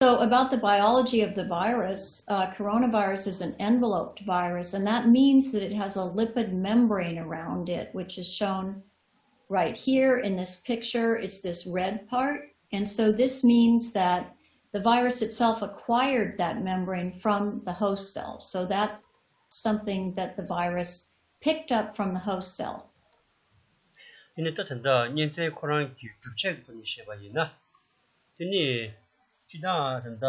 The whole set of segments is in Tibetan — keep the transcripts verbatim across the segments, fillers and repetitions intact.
So, about the biology of the virus, uh, coronavirus is an enveloped virus, and that means that it has a lipid membrane around it, which is shown right here in this picture. It's this red part. And so, this means that the virus itself acquired that membrane from the host cell. So, that's something that the virus picked up from the host cell. དེ་ནི་ད་ད་ལྟ་གཉན་ཚན་ཁོ་རང་གི་གྲུབ་ཆ་གི་ཐོག་ནས་བཤད་པ་ཡིན་ན། དེ་ནི་སྤྱི་བཏང་ད་ལྟ་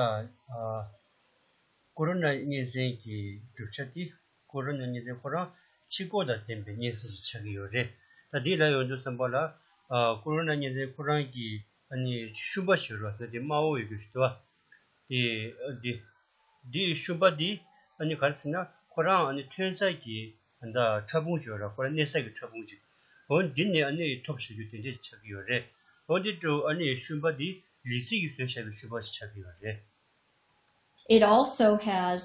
ཀོ་རོ་ན་གཉན་ཚན་གྱི་གྲུབ་ཆ་དེ་ཀོ་རོ་ན་གཉན་ཚན་ཁོ་རང་ཕྱུགས་པོ་དང་ལྡན་པའི་གཉན་ཚན་ཞིག་ཆགས་ཀྱི་ཡོད་རེད། ད་འདི་ལ་ཡོང་དུས་ཙམ་པ་ལ་ཀོ་རོ་ན་གཉན་ཚན་ཁོ་རང་གི་ཨ་ནི་ཤུན་པ་ཞིག་ཡོད་རེད། ད་དེ་དམར་པོ་ཡོད་རྒྱུ་ཞིག་འདུག་བ། དེ་དེ་དེའི་ཤུན་པ་འདི་ཨ་ནི་ག་རེ་ཟེར་ན་ཁོ་རང་ཨ་ནི་ཐོན་ས་གི་ད་ལྟ་ཕྲ་ཕུང་ཅིག་ཡོད་ར། ཁོ་རང་གནས་ས་གི་ཕྲ་ཕུང་ཅིག་འོ་འདི་ནས་ཨ་ནི་ཐོབ་བྱ་རྒྱུ་དེ་འདྲས་ཆགས་ཀྱི་ཡོད་རེད། འོ་འདི་འདྲ་ཨ་ནི་ཤུན་པ་འདི་ལུས་རྩལ་གྱིས་བཟོས་བཞག་པའི་ཤུན་པ་ཞིག་ཆགས་ཀྱི་ཡོད་རེད། It also has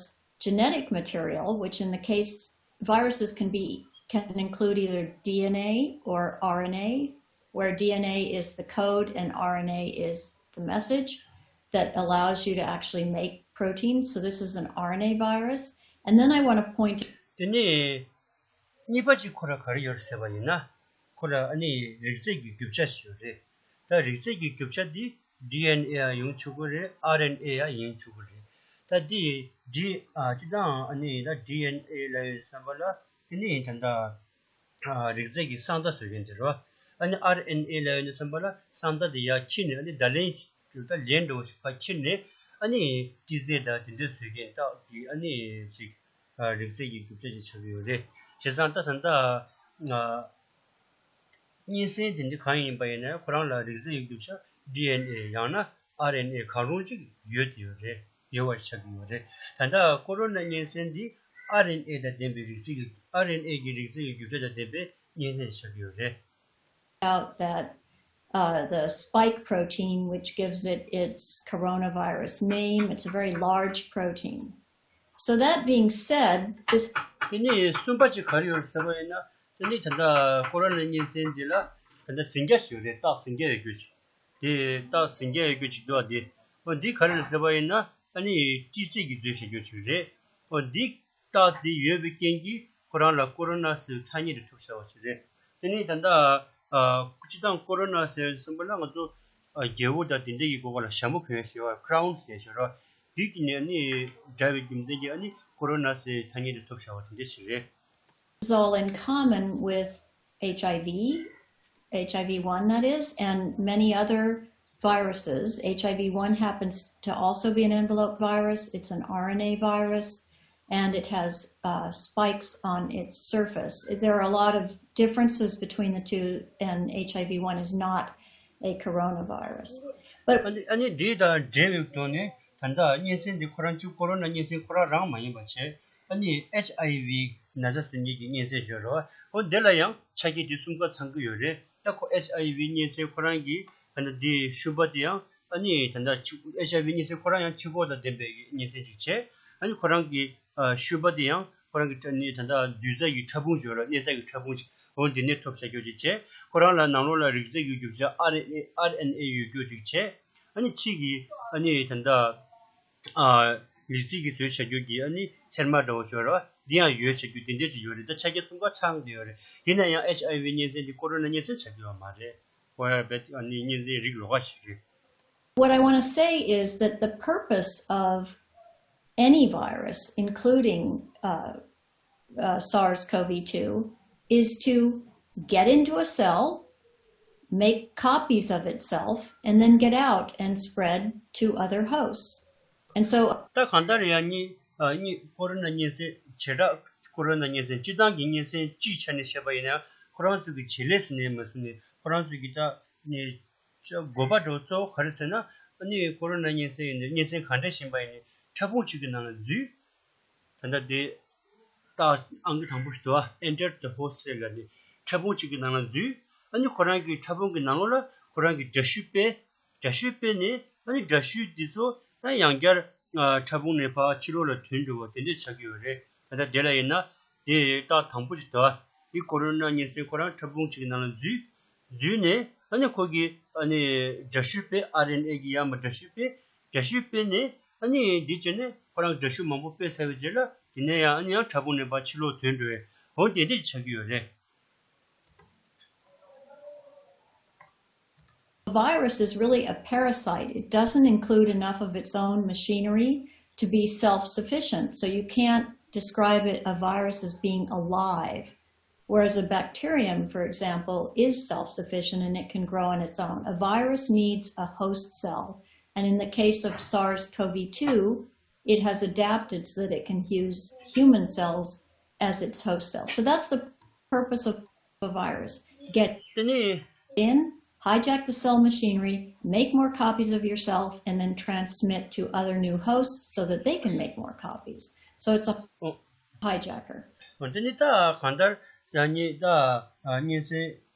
genetic material, which in the case viruses can be can include either D N A or R N A, where D N A is the code and R N A is the message that allows you to actually make protein. So this is an R N A virus. And then I want to point དེ་ནས་གཉིས་པ་གཅིག་ཁོ་ར་ག་རེ་ཡོད་ཟེར་བ་ཡིན་ན། ཁོ་ར་ཨ་ནི་རིགས་རྫས་ཀྱི་རྒྱུ་ཆ་ཞིག་ཡོད་རེད། ད་རིགས་རྫས་ཀྱི་རྒྱུ་ཆ་འདི་D N A ཡང་ཡོང་ཆོག་གི་རེད། R N A ཡང་ཡོང་ཆོག་གི་རེད། ད་འདི་འདི་ཨ་སྤྱི་བཏང་ཨ་ནི་ད་D N A ལ་ཡོད་བསམ་པ་ལ་དེ་ནི་ད་ལྟ་ཨ་རིགས་རྫས་ཀྱི་གསང་རྟགས་བཟོ་མཁན་དེ་རེད་བ། ཨ་ནི་R N A ལ་ཡོད་ནི་བསམ་པ་ལ་གསང་རྟགས་དེ་ཡར་ཁྱེར་ནས་ཨ་ནི་བརྡ་ལན་ད་ལན་འདྲ་བོ་ཞིག་ཕར་ཁྱེར་ནས་ཨ་ནི་ཏི་ཙེ་དང་དེ་འདྲ་བཟོ་མཁན་རྟགས་ཀྱི་ཨ་ནི་ཅིག་ཨ་རིགས་རྫས་ཀྱི་རྒྱུ་ཆ་ཅིག་ཆགས་ཀྱི་ཡོད་རེད། བྱས་ཙང་ད་ད་ལྟ་ཨ་གཉན་སྲིན་དེ་འདྲ་གང་ཡིན་པ་ཡིན་ན་ཁོ་རང་ལ་རིགས་རྫས་ཀྱི་རྒྱུ་ཆ་D N A ཡང་ན་R N A གང་རུང་ཅིག་ཡོད་ཡོད་རེད། ཡོད་པ་ཆགས་ཀྱི་ཡོད་རེད། ད་ལྟ་ཀོ་རོ་ན་གཉན་སྲིན་འདི་R N A དང་ལྡན་པའི་རིགས་རྫས་ཀྱི་R N A གི་རིགས་རྫས་ཀྱི་རྒྱུ་ཆ་དང་ལྡན་པའི་གཉན་སྲིན་ཆགས་ཀྱི་ཡོད་རེད། Out that uh, the spike protein, which gives it its coronavirus name. It's a very large protein. So, that being said, this དེ་ནས་གསུམ་པ་ཅིག་ག་རེ་ཡོད་ཟེར་བ་ཡིན་ན། དེ་ནས་ད་ལྟ་ཀོ་རོ་ན་གཉན་སྲིན་འདི་ལ་ད་ལྟ་ཟིང་སྐྱ་ཞིག་ཡོད་རེད། རྟགས་ཟིང་སྐྱ་ཡོད་རྒྱུ་ཅིག་དེ་རྟགས་ཟིང་སྐྱ་ཡོད་རྒྱུ་ཅིག་འདུག་བ། དེ་འོ་འདི་ག་རེ་རེད་ཟེར་བ་ཡིན་ན་ཨ་ནི་ཏི་ཙེ་གིས་བཟོས་བཞག་རྒྱུ་ཅིག་རེད། འོ་འདི་རྟགས་འདི་ཡོད་པའི་རྐྱེན་གྱིས་ཁོ་རང་ལ་ཀོ་རོ་ན་ཟེར་བའི་ཐ་སྙད་དེ་ཐོབ་བཞག་པ་ཞིག་རེད། དེ་ནས་ད་ལྟ་ཨ་སྤྱི་བཏང་ཀོ་རོ་ན་ཟེར་བའི་སྲིན་འབུ་ལ་ང་ཚོ་ཨ་རྒྱལ་པོ་དང་དེ་འདྲ་གི་སྒོ་ཁ་ལ་ཞྭ་མོ་གོན་ཡ་ཞེས་པ་ཁ་རའུན་ཟེར་ཞོར་ར། འདི་གི་ནས་ནི་འདྲ་བའི་རྒྱུ་མཚན་གྱིས་ཨ་ནི་ཀོ་རོ་ན་ཟེར་བའི་ཐ་སྙད་དེ་ཐོབ་བཞག་པ་དེ་འདྲ་ཞིག་རེད། is all in common with H I V, H I V one, that is, and many other viruses. H I V one happens to also be an envelope virus, it's an R N A virus, and it has uh, spikes on its surface. There are a lot of differences between the two, and H I V one is not a coronavirus. But ཨ་ནི་ཨ་ནི་འདི་དང་འབྲེལ་བའི་ཐོག་ནས་ད་ལྟ་གཉན་སྲིན་འདི་ཁོ་རང་གཅིག་ཀོ་རོ་ན་གཉན་སྲིན་ཁོ་རང་རང་མ་ཡིན་པ་བྱས། ཨ་ནི་H I V ན་ཚ་ཟེར་མཁན་གྱི་གཉན་སྲིན་ཞིག་ཡོད་རེད་བ། འོ་འདི་ལ་ཡང་ཆ་རྐྱེན་འདི་གསུམ་ཀ་ཚང་གི་ཡོད་རེད། ད་ཁོ་H I V གཉན་སྲིན་ཁོ་རང་གི་ད་ལྟ་འདི་ཤུན་པ་དེ་ཡང་ཨ་ནི་ད་ལྟ་ཕྱུགས་H I V གཉན་སྲིན་ཁོ་རང་ཡང་ཕྱུག་པོ་དང་ལྡན་པའི་གཉན་སྲིན་ཅིག་བྱས། ཨ་ནི་ཁོ་རང་གི་ཨ་ཤུན་པ་དེ་ཡང་ཁོ་རང་གི་ཨ་ནི་ད་ལྟ་འདུས་རྩ་གི་ཕྲ་ཕུང་ཞིག་ཡོད་རེད། གནས་ས་གི་ཕྲ་ཕུང་ཅིག་འོ་འདི་ནས་ཐོབ་བྱ་རྒྱུ་ཅིག་བྱས། ཁོ་རང་ལ་ནང་ལོགས་ལ་རིགས་རྫས་ཀྱི་རྒྱུ་ཆ་R N A R N A ཡོད་རྒྱུ་ཅིག་བྱས། ཨ་ནི་ཕྱིས་ཀྱི་ཨ་ནི་ད་ལྟ་ཨ་ལུས་རྩལ་གྱི་བཟོས་བྱ་རྒྱུ་གི་ཨ་ནི་ཚེར་མ་འདྲ་བོ་ཞིག་ཡོད་རེད་བ། འདི་ཡང་ཡོད་བྱ་རྒྱུ་དེ་འདྲས་ཅིག་ཡོད་རེད། ད་ཆ་རྐྱེན་གསུམ་ཀ་ཚང་བསྡད་ཡོད་རེད། ཡིན་ན་ཡང་H I V གཉན་སྲིན་འདི་ཀོ་རོ་ན་གཉན་སྲིན་ཆགས་ཀྱི་ཡོད་མ་རེད། ཁོ་ཡང་རྦད་ཨ་ནི་གཉན་སྲིན་རིགས་ལོགས་ཀ་ཞིག་རེད། What I want to say is that the purpose of any virus, including uh, uh, SARS CoV two, is to get into a cell, make copies of itself, and then get out and spread to other hosts. And so ད་གང་ལྟར་ཡང་གཉིས་ཨ་གཉིས་ཀོ་རོ་ན་གཉན་སྲིན་བྱེ་བྲག་ཀོ་རོ་ན་གཉན་སྲིན་སྤྱིར་བཏང་གི་གཉན་སྲིན་སྤྱིའི་ཆ་ནས་བཤད་པ་ཡིན་ན་ཁོ་རང་ཚོ་གི་བྱེད་ལས་ཟེར་ནས་མ་བཟུང་ནས་ཁོ་རང་ཚོ་གི་ད་ནི་དགོས་པ་འདྲ་བོ་གཙོ་བོ་ག་རེ་ཟེར་ན་ཨ་ནི་ཀོ་རོ་ན་གཉན་སྲིན་ཡིན་ནའི་གཉན་སྲིན་ག་འདྲ་ཞིག་ཡིན་པ་ཡིན་ནའི་ཕྲ་ཕུང་གཅིག་གི་ནང་ལ་འཛུལ། ད་ལྟ་དེ་རྟགས་ཨང་ཀི་དང་པོ་ཞིག་འདུག་ཨ། Enter the host cell ལ་ནི་ཕྲ་ཕུང་གཅིག་གི་ནང་ལ་འཛུལ། ཨ་ནི་ཁོ་རང་གི་ཕྲ་ཕུང་གི་ནང་ལོགས་ལ་ཁོ་རང་གི་འདྲ་བཤུས་སྤེལ། འདྲ་བཤུས་སྤེལ་ནས་ཨ་ནི་འདྲ་བཤུས་འདི་ཚོ་ཨ་ཡང་བསྐྱར་ཨ་ཕྲ་ཕུང་ནས་ཕར་ཕྱི་ལོགས་ལ་ཐོན་འགྲོ་བ་དེ་འདྲ་ཆགས་ཀྱི་ཡོད་རེད། ད་ལྟ་དེ་ལ་ཡིན་ན་དེ་རྟགས་དང་པོ་ཞིག་འདུག་ཨ། འདི་ཀོ་རོ་ན་གཉན་སྲིན་ཁོ་རང་ཕྲ་ཕུང་གཅིག་གི་ནང་ལ་འཛུལ། འཛུལ་ནས་ཨ་ནི་ཁོ་གི་ཨ་ནི་འདྲ་བཤུས་སྤེལ་R N A གི་ཡང་མ་འདྲ་བཤུས་སྤེལ་ འདྲ་བཤུས་སྤེལ་ནས་ཨ་ནི་འདི་བྱས་ནས་ཁོ་རང་འདྲ་བཤུས་མང་པོ་སྤེལ་ཚར་བའི་རྗེས་ལ་དེ་ནས་ཡང་ཨ་ནི་ཡང་ཕྲ་ཕུང་ནད་པ་ཕྱི་ལོགས་ཐོན་འགྲོ་བའི་འོ་དེ་འདྲ་ཆགས་ཀྱི་ཡོད་རེད། A virus is really a parasite. It doesn't include enough of its own machinery to be self sufficient. So you can't describe it, a virus, as being alive. Whereas a bacterium, for example, is self sufficient and it can grow on its own. A virus needs a host cell. And in the case of SARS CoV two, it has adapted so that it can use human cells as its host cell. So that's the purpose of a virus. Get တနေ့ in, hijack the cell machinery, make more copies of yourself, and then transmit to other new hosts so that they can make more copies. So it's a Oh. hijacker. འོ་དེ་ནི་ད་གང་ལྟར་ཡང་ཉེ་ད་ཉེན་ཚན་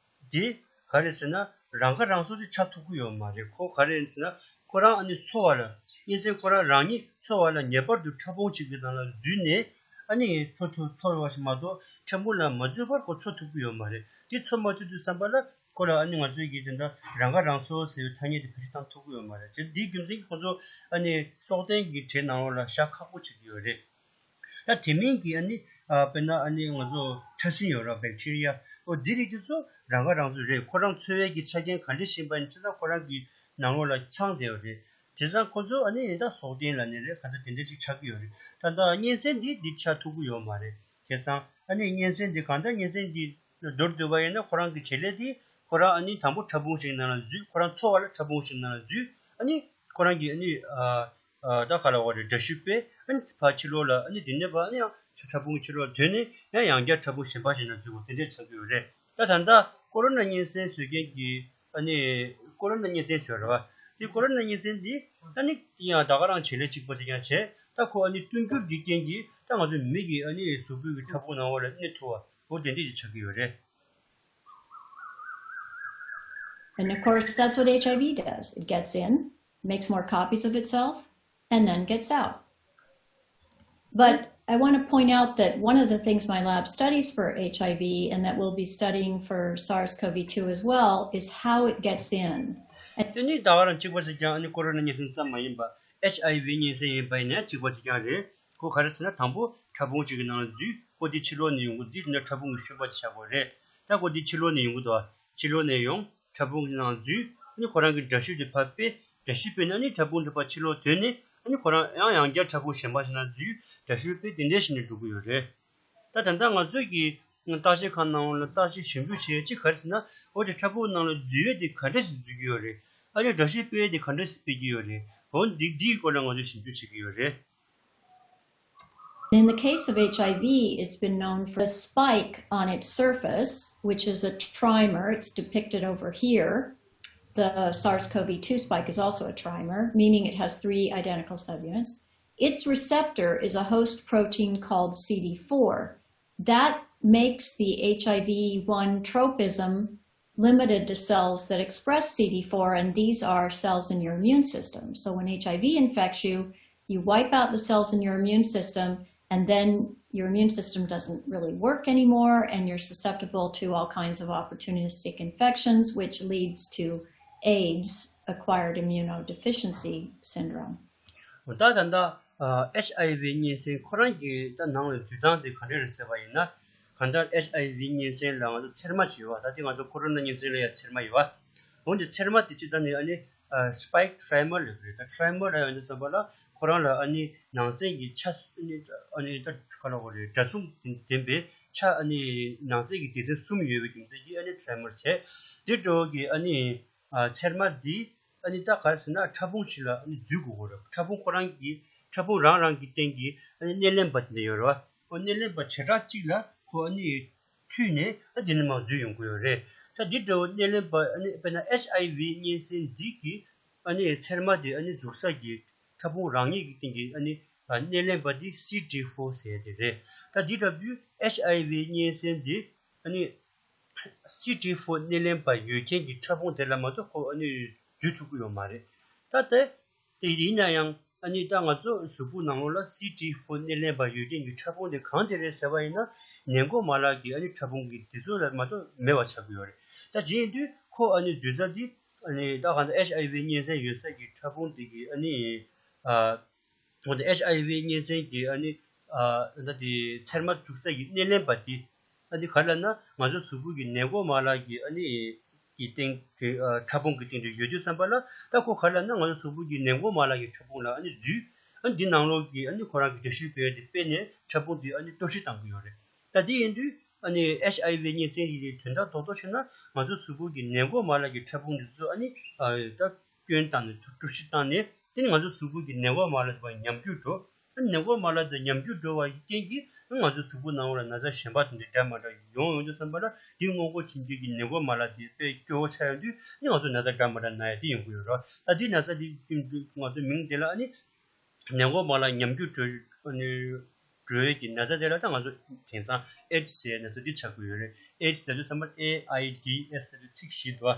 འདི་ག་རེ་ཟེར་ན་རང་ཁ་རང་གསོ་ཅིག་ཆགས་ཐུབ་ཀྱི་ཡོད་མ་རེད། ཁོ་ག་རེ་ཟེར་ན་ཁོ་རང་ཨ་ནི་འཚོ་བ་ལ་ཉེན་ཚན་ཁོ་རང་རང་ཉིད་འཚོ་བ་ལ་ངེས་པར་དུ་ཕྲ་ཕུང་གཅིག་གི་ནང་ལ་འཛུལ་ནས་ཨ་ནི་འཚོ་ཐུབ་འཚོ་བ་ཞིག་མ་གཏོགས་ཕྲ་ཕུང་ལ་མ་འཛུལ་བར་ཁོ་འཚོ་ཐུབ་ཀྱི་ཡོད་མ་རེད། འདི་འཚོ་མ་ཐུབ་དུས་ཙམ་པ་ལ་ཁོ་ལ་ཨ་ནི་ང་ཚོའི་གི་དེ་འདྲ་རང་ཁ་རང་གསོ་ཟེར་བའི་ཐ་སྙད་དེ་བེད་སྤྱོད་བཏང་ཐུབ་ཀྱི་ཡོད་མ་རེད། བྱས་འདིའི་རྒྱུ་མཚན་གྱིས་ཁོ་ཚོ་ཨ་ནི་སྲོག་ལྡན་གྱི་གྲས་ནང་ལོགས་ལ་བཞག་ཁག་པོ་བྱེད་ཀྱི་ཡོད་རེད། ད་དེ་མིན་གྱི་ཨ་ནི་ཨ་དཔེར་ན་ཨ་ནི་ང་ཚོ་ཕྲ་སྲིན་ཡོད་ར་བེག་ཊི་རི་ཡ། འོ་འདི་རིགས་དེ་ཚོ་རང་ཁ་རང་གསོ་རེད། ཁོ་རང་འཚོ་བའི་གི་ཆ་རྐྱེན་ག་འདྲ་ཞིག་ཡིན་པ་ཡིན་ཚེ་ད་ཁོ་རང་གི་ནང་ལོགས་ལ་ཚང་བསྡད་ཡོད་རེད། དེ་ཙང་ཁོ་ཚོ་ཨ་ནི་ད་སྲོག་ལྡན་ལབ་ནི་རེད། གང་ལྟར་དེ་འདྲ་ཅིག་ཆགས་ཀྱི་ཡོད་རེད། ད་ལྟ་ཉེན་ཚན་འདི་འདི་ཆགས་ཐུབ་ཀྱི་ཡོད་མ་རེད། བྱས་ཙང་ཨ་ནི་ཉེན་ཚན་འདི་གང་ལྟར་ཉེན་ཚན་འདི་མདོར་བསྡུས་པ་ཡིན་ན་ཁོ་རང་གི་བྱེད་ལས་འདི་ཁོ་རང་ཨ་ནི་དང་པོ་ཕྲ་ཕུང་ཞིག་ནང་ལ་འཛུལ། ཁོ་རང་འཚོ་བ་ལ་ཕྲ་ཕུང་ཞིག་ནང་ལ་འཛུལ། ཨ་ནི་ཁོ་རང་གི་ཨ་ནི་ཨ་ཨ་ད་ག་ལ་བ་རེད། འདྲ་བཤུས་སྤེལ། ཨ་ནི་ཕར་ཕྱི་ལོགས་ལ་ཨ་ནི་དེ་ནས་ཕར་ཨ་ནི་ཡང་ཕྲ་ཕུང་གི་ཕྱི་ལོགས་ཐོན་ནས་ཡང་ཡང་བསྐྱར་ཕྲ་ཕུང་གཞན་པ་ཞིག་ནང་འཛུལ་བ་དེ་འདྲས་ཆགས་ཀྱི་ཡོད་རེད། ད་ད་ལྟ་ཀོ་རོ་ན་ཉེན་ཚན་བཟོ་མཁན་གྱི་ཨ་ནི་ཀོ་རོ་ན་ཉེན་ཚན་ཟེར་བ་རེད་བ། དེ་ཀོ་རོ་ན་ཉེན་ཚན་འདི་ཨ་ནི་ཡང་ད་ག་རང་བྱེད་ལས་གཅིག་པ་དེ་ཀྱང་བྱས། ད་ཁོ་ཨ་ནི་བསྟུན་འགྱུར་འདི་རྐྱེན་གྱིས་ད་ང་ཚོ་མི་གི་ཨ་ནི་གཟུགས་པོའི་གི་ཕྲ་ཕུང་ནང་ལོགས་ལ་གནས་ཐུབ་པ་འོ་དེ་འདྲས་ཅིག་ཆགས་ཀྱི་ཡོད་རེད། And of course, that's what H I V does. It gets in, makes more copies of itself, and then gets out. But I want to point out that one of the things my lab studies for H I V and that we'll be studying for SARS CoV two as well is how it gets in. དེ་ནི་ད་ག་རང་གཅིག་པ་ཞིག་ཀྱང་ཨ་ནི་ཀོ་རོ་ན་ཉེན་ཚན་ཙམ་མ་ཡིན་པ་ཨེཆ་ཨའི་ཝི་ཉེན་ཚན་ཡིན་པ་ཡིན་ན་གཅིག་པ་ཞིག་ཀྱང་རེད། ཁོ་ག་རེ་ཟེར་ན་དང་པོ་ཕྲ་ཕུང་གཅིག་གི་ནང་ལ་འཛུལ། ཁོ་དེ་ཕྱི་ལོགས་ནས་ཡོང་གི་འདི་ནི་ཕྲ་ཕུང་གི་ཤུལ་པ་ཅིག་ཆགས་པ་རེད། ད་ཁོ་དེ་ཕྱི་ལོགས་ནས་ཡོང་གི་འདུག་ཕྱི་ལོགས་ནས་ཡོང་། ཕྲ་ཕུང་གི་ནང་འཛུལ། ཨ་ནི་ཁོ་རང་གི་འདྲ་བཤུས་དེ་ཕར་སྤེལ། འདྲ་བཤུས་སྤེལ་ནས་ཨ་ནི་ཕྲ་ཕུང་དེ་ཕར་ཕྱི་ལོགས་ཐོན་ནས་ཨ་ནི་ཁོ་རང་ཡང་ཡང་བསྐྱར་ཕྲ་ཕུང་གཞན་པ་ཞིག་ནང་འཛུལ། འདྲ་བཤུས་སྤེལ་དེ་འདྲས་བྱས་ནས་འགྲོ་གི་ཡོད་རེད། ད་ད་ལྟ་ང་ཚོས་ཀྱི་བརྟག་དཔྱད་ཁང་ནང་ལ་བརྟག་དཔྱད་ཞིབ་འཇུག་བྱེད་ཡས་གཅིག་ག་རེ་ཟེར་ན། འོ་དེ་ཕྲ་ཕུང་ནང་ལ་འཛུལ་ཡས་དེ་ག་འདྲས་སེ་འཛུལ་གྱི་ཡོད་རེད། ཨ་ནི་འདྲ་བཤུས་སྤེལ་ཡས་དེ་ག་འདྲས་སེ་སྤེལ་གྱི་ཡོད་རེད། འོ་འདི་འདིའི་སྐོར་ལ་ང་ཚོས་ཞིབ་འཇུག་བྱེད་ཀྱི་ཡོད་རེད། In the case of H I V, it's been known for a spike on its surface, which is a trimer. It's depicted over here. The SARS CoV two spike is also a trimer, meaning it has three identical subunits. Its receptor is a host protein called C D four. That makes the H I V one tropism limited to cells that express C D four, and these are cells in your immune system. So when H I V infects you, you wipe out the cells in your immune system, and then your immune system doesn't really work anymore, and you're susceptible to all kinds of opportunistic infections, which leads to AIDS, acquired immunodeficiency syndrome. ད་ད་ལྟ་ཨེཆ་ཨའི་ཝི་ཉེན་ཚན་ཁོ་རང་གི་ད་ནང་ལ་འཛུལ་སྟངས་དེ་ག་འདྲ་རེད་ཟེར་བ་ཡིན་ན། གང་ལྟར་ཨེཆ་ཨའི་ཝི་ཉེན་ཚན་ལ་ང་ཚོ་ཚེར་མ་ཅིག་ཡོད་པ། ད་དེ་ང་ཚོ་ཀོ་རོ་ན་ཉེན་ཚན་ལ་ཡང་ཚེར་མ་ཡོད་པ། འོན་ཏེ་ཚེར་མ་དེ་སྤྱིར་བཏང་ནི་ཨ་ནི་སྤའིཀ་ཊི་རའི་མར་ལབ་རེད། ད་ཊི་རའི་མར་ལབ་ཡོང་དུས་ཙམ་པ་ལ་ཁོ་རང་ལ་ཨ་ནི་ནང་གསེས་ཀྱི་ཆ་ཨ་ནི་ཨ་ནི་ད་ག་ལབ་དགོས་རེད། འདྲ་མཚུངས་ལྡན་པའི་ཆ་ཨ་ནི་ནང་གསེས་ཀྱི་སྡེ་ཚན་གསུམ་ཡོད་པའི་རྒྱུ་མཚན་གྱིས་ཨ་ནི་ཊི་རའི་མར་བྱས། དེ་འདྲ་བོ་གི་ཨ་ནི་ཚེར་མ་འདི་ཨ་ནི་ད་ག་རེ་ཟེར་ན་ཕྲ་ཕུང་ཞིག་ལ་ཨ་ནི་འཛུལ་དགོས་ཀྱི་རེད། ཕྲ་ཕུང་ཁོ་རང་གི་ཕྲ་ཕུང་རང་རང་གི་སྟེང་གི་ཨ་ནི་སྣེ་ལེན་པ་དེ་འདྲ་ཡོད་རེད་བ། ཨོ་སྣེ་ལེན་པ་བྱེ་བྲག་གཅིག་ལ་ཁོ་ཨ་ནི་མཐུད་ནས་ཨ་དེ་ནས་མར་འཛུལ་ཡོང་གི་ཡོད་རེད། ད་འདི་འདྲ་བོ་སྣེ་ལེན་པ་ཨ་ནི་དཔེར་ན་ཨེཆ་ཨའི་ཝི་ཉེན་ཚན་འདི་གི་ཨ་ནི་ཚེར་མ་དེ་ཨ་ནི་འཛུལ་ས་གི་ཕྲ་ཕུང་རང་ཉིད་ཀྱི་སྟེང་གི་ཨ་ནི་སྣེ་ལེན་པ་འདི་སི་ཌི་ཕོར་ཟེར་དེ་རེད། ད་འདི་ལྟ་བུའི་ཨེཆ་ཨའི་ཝི་ཉེན་ཚན་འདི་ཨ་ནི་སི་ཌི་ཕོར་སྣེ་ལེན་པ་ཡོད་མཁན་གྱི་ཕྲ་ཕུང་དེ་ལ་མ་གཏོགས་ཁོ་ཨ་ནི་འཛུལ་ཐུབ་ཀྱི་ཡོད་མ་རེད། ད་དེ་དེ་ཡིན་ན་ཡང་ཨ་ནི་ད་ང་ཚོ་གཟུགས་པོ་ནང་ལོགས་ལ་སི་ཌི་ཕོར་སྣེ་ལེན་པ་ཡོད་མཁན་གྱི་ཕྲ་ཕུང་དེ་གང་དེ་རེད་ཟེར་བ་ཡིན་ན། ནད་འགོག་མ་ལག་གི་ཨ་ནི་ཕྲ་ཕུང་གི་དེ་ཚོ་ལ་མ་གཏོགས་མེད་པ་ཆགས་ཀྱི་ཡོད་རེད། ད་དེ་ཡིན་དུས་ཁོ་ཨ་ནི་འཛུལ་ས་དེ་ ཨ་ནི་ད་གང་ལྟར་ཨེཆ་ཨའི་ཝི་གཉན་སྲིན་ཡོད་ས་གི་ཕྲ་ཕུང་དེ་གི་ཨ་ནི་ཨ་འོ་ད་ཨེཆ་ཨའི་ཝི་གཉན་སྲིན་གྱི་ཨ་ནི་ཨ་ད་དེ་ཚེར་མ་འདུག་ས་གི་སྣེ་ལེན་པ་དེ་ཨ་ནི་ག་རེ་ལབ་ན་ང་ཚོ་གཟུགས་པོ་གི་ནད་འགོག་མ་ལག་གི་ཨ་ནི་གི་སྟེང་དེ་ཨ་ཕྲ་ཕུང་གི་སྟེང་དུ་ཡོད་དུས་ཙམ་པ་ལ་ད་ཁོ་ག་རེ་ལབ་ན་ང་ཚོ་གཟུགས་པོ་གི་ནད་འགོག་མ་ལག་གི་ཕྲ་ཕུང་ལ་ཨ་ནི་འདུས། ཨ་ནི་འདི་ནང་ལོགས་ཀྱི་ཨ་ནི་ཁོ་རང་གི་འགྲེལ་བཤད་སྤེལ་ཏེ་སྤེལ་ནས་ཕྲ་ཕུང་དེ་ཨ་ནི་གཏོར་བཤིག་བཏང་གི་ཡོད་རེད། ད་དེ་ཡིན་དུས་ཨ་ནི་ཨེཆ་ཨའི་ཝི་གཉན་སྲིན་གྱི་དོན་དག་རྡོག་རྡོག་བཤད་ན་ང་ཚོ་གཟུགས་པོ་གི་ནད་འགོག་མ་ལག་གི་ཕྲ་ཕུང་འདི་ཚོ་ཨ་ནི་ཨ་ད་སྐྱོན་བཏང་ནས་གཏོར་བཤིག་བཏང་ནས་དེ་ནི་ང་ཚོ་གཟུགས་པོ་གི་ནད་འགོག་མ་ལག་དེ་ཉམས་རྒུད་འགྲོ། ཨ་ནི་ནད་འགོག་མ་ལག་དེ་ཉམས་རྒུད་འགྲོ་བ་ཡི་རྐྱེན་གྱིས་ང་ཚོ་གཟུགས་པོ་ནང་ལ་ན་ཚ་གཞན་པ་དེ་འདྲ་འདྲ་མི་འདྲ་ཡོང་ཡོང་དུས་ཙམ་པ་ལ་འདི་སྔོན་འགོག་བྱེད་རྒྱུ་གི་ནད་འགོག་མ་ལག་དེ་དཔེ་སྐྱོ་བོ་ཆགས་ཡོང་དུས་ནི་ང་ཚོ་ན་ཚ་འདྲ་མི་འདྲ་ན་ཡ་དེ་ཡོང་གི་ཡོད་རེད། ད་འདི་ན་ཚ་འདི་ང་ཚོ་མིང་དེ་ལ་ཨ་ནི་ནད་འགོག་མ་ལག་ཉམས་རྒུད་འགྲོ་ཨ་ནི་འགྲོ་བའི་གི་ན་ཚ་དེ་ལ་ད་ང་ཚོ་དེང་སང་ཨེ་ཌི་སི་ཟེར་ན་ཚ་འདི་ཆགས་ཀྱི་ཡོད་རེད། ཨེ་ཌི་སི་ལབ་དུས་ཙམ་པར་ཨེ་ཨའི་ཌི་ཨེ་སི་ལབ་དུས་ཚིག་བཞི་འདུག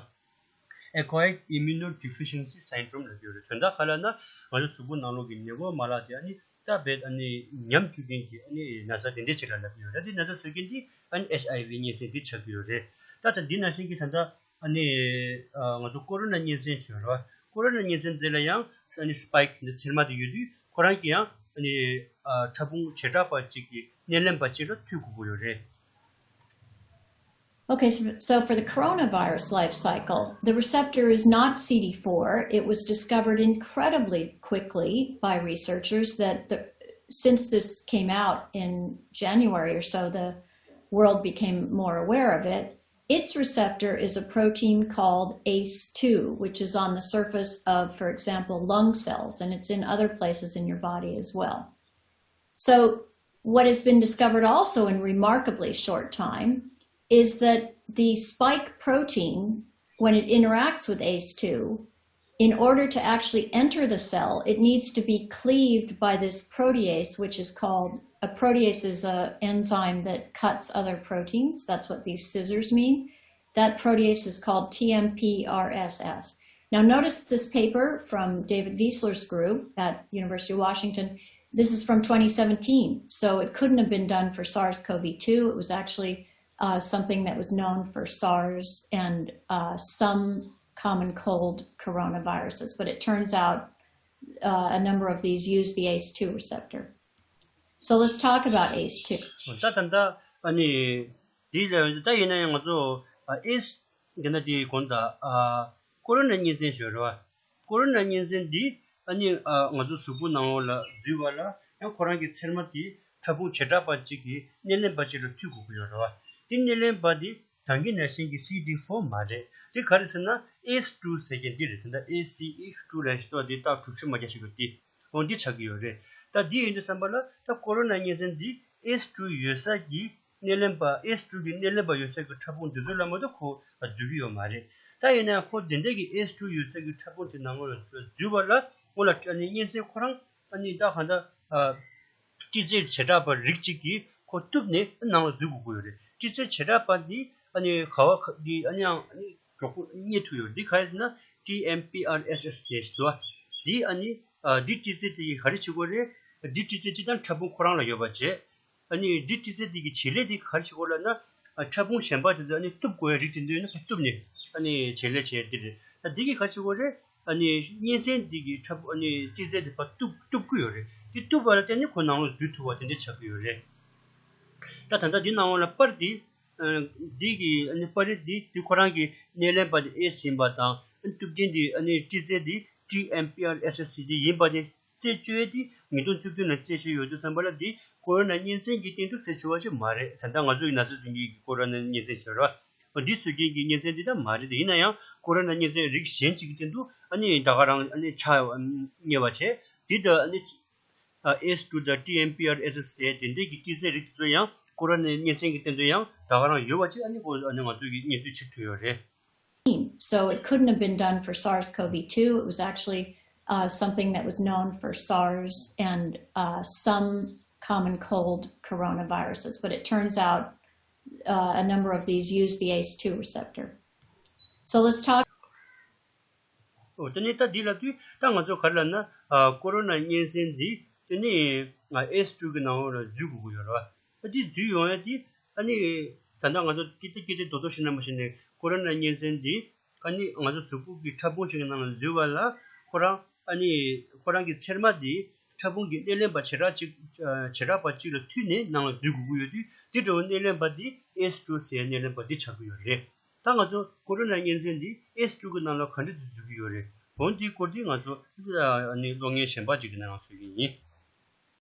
Acquired Immunodeficiency Syndrome ལབ་ཀྱི་ཡོད་རེད། དོན་དག་ག་རེ་ལབ་ན་ང་ཚོ་གཟུགས་པོ་ནང་ལོགས་ཀྱི་ནད་འགོག་མ་ལག་དེ་ཨ་ནི་ད་རྦད་ཨ་ནི་ཉམས་བཅུག་མཁན་གྱི་ཨ་ནི་ན་ཚ་དེ་འདྲས་ཅིག་ལ་ལབ་ཀྱི་ཡོད་རེད། དེ་ན་ཚ་བཟོ་མཁན་དེ་ཨ་ནི་ཨེཆ་ཨའི་ཝི་གཉན་སྲིན་དེ་ཆགས་ཀྱི་ཡོད་རེད། ད་ད་འདི་ནང་བཞིན་གྱི་ད་ལྟ་ཨ་ནི་ཨ་ང་ཚོ་ཀོ་རོ་ན་གཉན་སྲིན་ཟེར་བ། ཀོ་རོ་ན་གཉན་སྲིན་དེ་ལ་ཡང་ཨ་ནི་སི་པའིཀ་འདི་ཚེར་མ་དེ་ཡོད་དུས་ཁོ་རང་གི་ཡང་ཨ་ནི་ཨ་ཕྲ་ཕུང་བྱེ་བྲག་པ་གཅིག་གི་སྣེ་ལེན་པ་གཅིག་ལ་མཐུད་དགོས་ཀྱི་ཡོད་རེད། Okay, so, so for the coronavirus life cycle, the receptor is not C D four. It was discovered incredibly quickly by researchers that the, since this came out in January or so, the world became more aware of it. Its receptor is a protein called ace two, which is on the surface of, for example, lung cells, and it's in other places in your body as well. So, what has been discovered also in remarkably short time is that the spike protein, when it interacts with ace two, in order to actually enter the cell, it needs to be cleaved by this protease, which is called a protease is an enzyme that cuts other proteins. That's what these scissors mean. That protease is called T M P R S S. Now, notice this paper from David Wiesler's group at University of Washington. This is from twenty seventeen, so it couldn't have been done for SARS-CoV two. It was actually uh, something that was known for SARS and uh, some common cold coronaviruses. But it turns out uh, a number of these use the ace two receptor. So let's talk about ace two. ད་ད་ད་ཨ་ནི་འདི་ལ་ད་ཡིན་ན་ཡང་ང་ཚོ་ཨེ་སི་འདི་ན་དེའི་གོང་དུ་ཀོ་རོ་ན་གཉན་སྲིན་ཞུ་རེད་བ། ཀོ་རོ་ན་གཉན་སྲིན་འདི་ཨ་ནི་ང་ཚོ་གཟུགས་པོ་ནང་ལ་འཛུལ་བ་ལ་ཡང་ཁོ་རང་གི་ཚེར་མ་དེ་ཕྲ་ཕུང་བྱེ་བྲག་པ་གཅིག་གི་སྣེ་ལེན་པ་གཅིག་ལ་མཐུད་དགོས་ཀྱི་ཡོད་རེད་བ། དེ་སྣེ་ལེན་པ་དེ་ད་གིན་ནང་བཞིན་གྱི་སི་ཌི་ཕོར་མ་རེད། དེ་ག་རེ་ཟེར་ན་ཨེ་སི་ཊུ་ཟེར་མཁན་འདི་རེད། དེ་འདྲ་ཨེ་སི་ཨེ་ཊུ་ལབ་ཤི་ཏོ་དེ་རྟགས་གྲུ་བཞི་མ་རྒྱག་ཤི་གི་དེ་འོ་འདི་ཆགས་ཀྱི་ཡོད་རེད། ད་འདི་ཡིན་དུས་ཙམ་པ་ལ་ད་ཀོ་རོ་ན་གཉན་སྲིན་འདི་ཨེ་སི་ཊུ་ཡོད་ས་གི་སྣེ་ལེན་པ་ཨེ་སི་ཊུ་གི་སྣེ་ལེན་པ་ཡོད་ས་གི་ཕྲ་ཕུང་འདི་ཚོ་ལ་མ་གཏོགས་ཁོ་འཛུལ་གི་ཡོད་མ་རེད། ད་ཡིན་ན་ཡང་ཁོ་དེ་འདྲ་གི་ཨེ་སི་ཊུ་ཡོད་ས་གི་ཕྲ་ཕུང་དེ་ནང་ལ་འཛུལ་བ་ལ་ཁོ་ལ་ཨ་ནི་གཉན་སྲིན་ཁོ་རང་ཨ་ནི་ད་གང་ལྟར་ཨ་ཊི་ཙེ་བྱེ་བྲག་པ་རིགས་གཅིག་གིས་ཁོ་གཏུབ་ནས་ནང་ལ་འཛུལ་དགོས་ཀྱི་ཡོད་རེད། ཊི་ཙེ་བྱེ་བྲག་པ་འདི་ཨ་ནི་ག་བ་ག་འདི་ཨ་ནི་ཡང་ཨ་ནི་གྲོགས་པོ་རྙེད་ཐུབ་ཡོད་རེད། འདི་ག་རེ་ཟེར་ན་ཊི་ཨེམ་པི་ཨར་ཨེས་ཨེས་ཟེར་ཞིག་འདུག་འདི་ཨ་ནི་ཨ་འདི་ཊི་ཙེ་དེ་གིས་ག་རེ་བྱེད་ཀྱི་ཡོད་རེད། འདི་ཊི་ཙེ་སྤྱིར་བཏང་ཕྲ་ཕུང་ཁོ་རང་ལ་ཡོད་པ་བྱས། ཨ་ནི་འདི་ཊི་ཙེ་དེ་གི་བྱེད་ལས་དེ་ག་རེ་བྱེད་དགོས་ལབ་ན། ཨ་ཕྲ་ཕུང་གཞན་པ་དེ་ཚོ་ཨ་ནི་གཏུབ་དགོས་ཡ་རིགས་དེ་འདྲ་ཡོད་ན་ཁོ་གཏུབ་ནས་ཨ་ནི་བྱེད་ལས་བྱེད་ཡ་དེ་རེད། ད་འདི་གི་ག་རེ་བྱེད་དགོས་རེད། ཨ་ནི་གཉན་སྲིན་དེ་གི་ཕྲ་ཕུང་ཨ་ནི་ཊི་ཙེ་དེ་ཕར་གཏུབ་གཏུབ་ཀྱི་ཡོད་རེད། དེ་གཏུབ་པ་ལ་བརྟེན་ནས་ཁོ་ནང་ལོགས་འཛུལ་ཐུབ་པ་དེ་འདྲ་ཆགས་ཀྱི་ཡོད་རེད། ད་ད་ལྟ་འདི་ནང་ལོགས་ལ་པར་འདི་ཨ་འདི་གི་ཨ་ནི་པར་རིས་འདི་འདི་ཁོ་རང་གི་སྣེ་ལེན་པ་དེ་ཨེ་སི་ཡིན་པ་དང་ཨ་ནི་གཏུབ་མཁན་དེ་ཨ་ནི་ཊི་ཙེ་དེ་ཊི་ཨེམ་པི་ཨར་ཨེས་ཨེས་སི་དེ་ཡིན་པ་དེ། རྩད་གཅོད་དེ་ཉིས་སྟོང་བཅུ་བདུན་ལ་རྩད་གཅོད་ཡོད་དུས་ཙམ་པ་ལ་འདི་ཀོ་རོ་ན་གཉན་སྲིན་གྱི་སྟེང་དུ་རྩད་གཅོད་པ་ཅིག་མ་རེད། ད་ལྟ་ང་ཚོ་ཡི་ན་ཚ་འཛིན་མཁན་གྱི་ཀོ་རོ་ན་གཉན་སྲིན་ཟེར་བ། འདི་བཟོ་མཁན་གྱི་གཉན་སྲིན་འདི་ད་མ་རེད་དེ། ཡིན་ན་ཡང་ཀོ་རོ་ན་གཉན་སྲིན་རིགས་གཞན་གཅིག་གི་སྟེང་དུ་ཨ་ནི་ད་ག་རང་ཨ་ནི་ཆ་རྙེད་པ་བྱས། འདི་ད་ཨ་ནི་ཨེས་ཊུ་དང་ཊི་ཨེམ་པི་ཨར་ཨེས་ཨེས་ཟེར་དེ་འདྲས་ཀྱི་ཊི་ཙེ་རིགས་དེ་ཚོ་ཡང་ཀོ་རོ་ན་གཉན་སྲིན་གྱི་སྟེང་དུ་ཡང་ད་ག་རང་ཡོད་པ་ཅིག་ཨ་ནི་ཨ་ནི་ང་ཚོ་གི་རྙེད་སོན་བྱེད་ཐུབ་ཡོད་རེད། So it couldn't have been done for SARS-CoV two. It was actually uh, something that was known for SARS and uh, some common cold coronaviruses. But it turns out uh, a number of these use the ace two receptor. So let's talk. ཨོ་དེ་ནས་ད་འདི་ལབ་དུས་ད་ང་ཚོ་ག་རེ་ལབ་ན་ཨ་ཀོ་རོ་ན་གཉན་སྲིན་འདི་དེ་ནས་ཨེས་ཊུ་གི་ནང་ལ་འཛུལ་དགོས་ཀྱི་ཡོད་རེད་བ། ཨ་འདི་འཛུལ་ཡོང་ཡ་དེ་ཨ་ནི་ད་ལྟ་ང་ཚོ་སྐད་ཆ་སྐད་ཆ་རྡོག་རྡོག་བཤད་ན་མ་ཤེས་ནས་ཀོ་རོ་ན་གཉན་སྲིན་འདི་ ཨ་ནི་ང་ཚོ་གཟུགས་པོ་གི་ཕྲ་ཕུང་ཞིག་གི་ནང་ལ་འཛུལ་བ་ལ་ཁོ་རང་ཨ་ནི་ཁོ་རང་གི་ཚེར་མ་དེ་ཕྲ་ཕུང་གི་སྣེ་ལེན་པ་བྱེ་བྲག་གཅིག་བྱེ་བྲག་པ་གཅིག་ལ་མཐུད་ནས་ནང་ལ་འཛུལ་དགོས་ཀྱི་ཡོད་དུས་དེ་འདྲ་བའི་སྣེ་ལེན་པ་དེ་ཨེས་ཊུ་ཟེར་སྣེ་ལེན་པ་དེ་ཆགས་ཀྱི་ཡོད་རེད། ད་ང་ཚོ་ཀོ་རོ་ན་གཉན་ཚད་འདི་ཨེས་ཊུ་གི་ནང་ལ་ག་འདྲ་དུ་འཛུལ་གྱི་ཡོད་རེད། འོན་ཏེ་སྐོར་འདི་ང་ཚོ་ཨ་ནི་གློག་བརྙན་གཞན་པ་ཅིག་གི་ནང་བཟོ་གི་ཡིན།